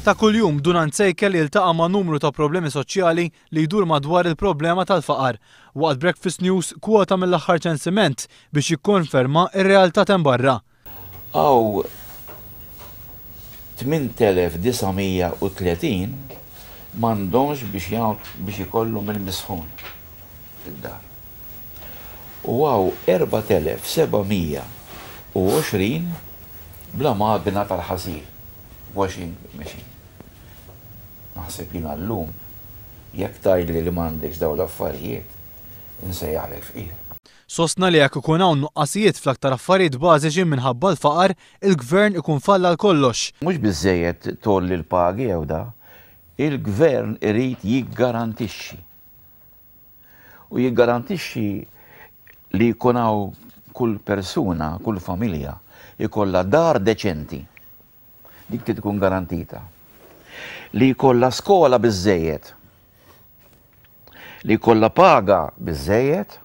Ta' kuljum Dun Anzejkel jiltaqa' ma' numru ta' problemi soċjali li jdur madwar il-problema tal-faqar. Waqt Breakfast News kwota mill-aħħar ċensiment biex jikkonferma r-realtà t'hemm barra. Hawn 8,930 m'għandhomx biex biex ikollhom il-misħun fid-dar. U hawn 4,720 bla magna tal-ħasil, washing machine. Naħseb jiena llum jekk tgħidli li m'għandekx dawn l-affarijiet, insejjaħlek fqir. Sostna li jekk ikun hawn nuqqasijiet fl-aktar affarijiet bażiċi minħabba l-faqar, il-Gvern ikun falla għal kollox. Mhux biżżejjed tgħolli l-pagi jew da, il-Gvern irid jiggarantixxi. U jiggarantixxi li jkun hawn kull persuna, kull familja jkollha dar deċenti. Dik trid tkun garantita. Li jkollha skola biżżejjed. Li jkollha paga biżżejjed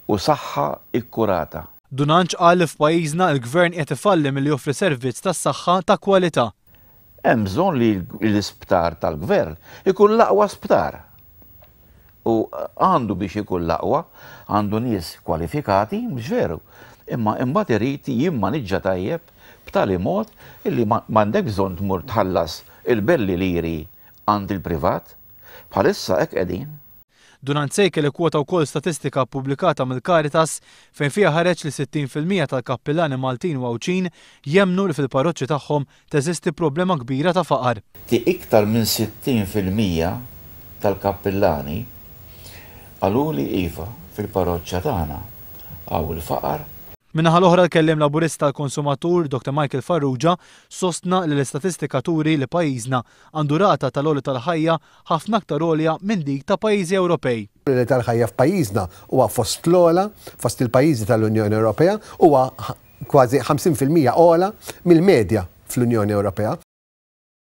u saħħa ikkurata. Dun Anġ qal li f'pajjiżna l-Gvern qiegħed ifalli milli joffri servizz tas-saħħa ta' kwalità. Hemm bżonn li l-isptar tal-Gvern ikun l-aqwa sptar. U għandu biex ikun l-aqwa, għandu nies kwalifikati, mhux veru, imma imbagħad irid jimmaniġġa tajjeb b'tali mod illi m'għandek bżonn tmur tħallas il-belli liri għand il-privat. Bħalissa hekk qegħdin. Dun Anzejkel ikkwota wkoll statistika ppubblikata mill-Caritas fejn fiha ħareġ li 60% tal-kappillani Maltin u Għawdxin jemmnu li fil-parroċċi tagħhom teżisti problema kbira ta' faqar. Iktar minn 60% tal-kappillani qaluli iva, fil-parroċċa tagħna hawn il-faqar. Min-naħa l-oħra l-Kelliem Laburista għall-Konsumatur, Dr Michael Farrugia, sostna li l-istatistika turi li pajjiżna għandu rata tal-għoli tal-ħajja ħafna aktar għolja minn dik ta' pajjiżi Ewropej. L-għoli tal-ħajja f'pajjiżna huwa fost l-ogħla fost il-pajjiżi tal-Unjoni Ewropea, huwa kważi 50% ogħla mill-medja fl-Unjoni Ewropea.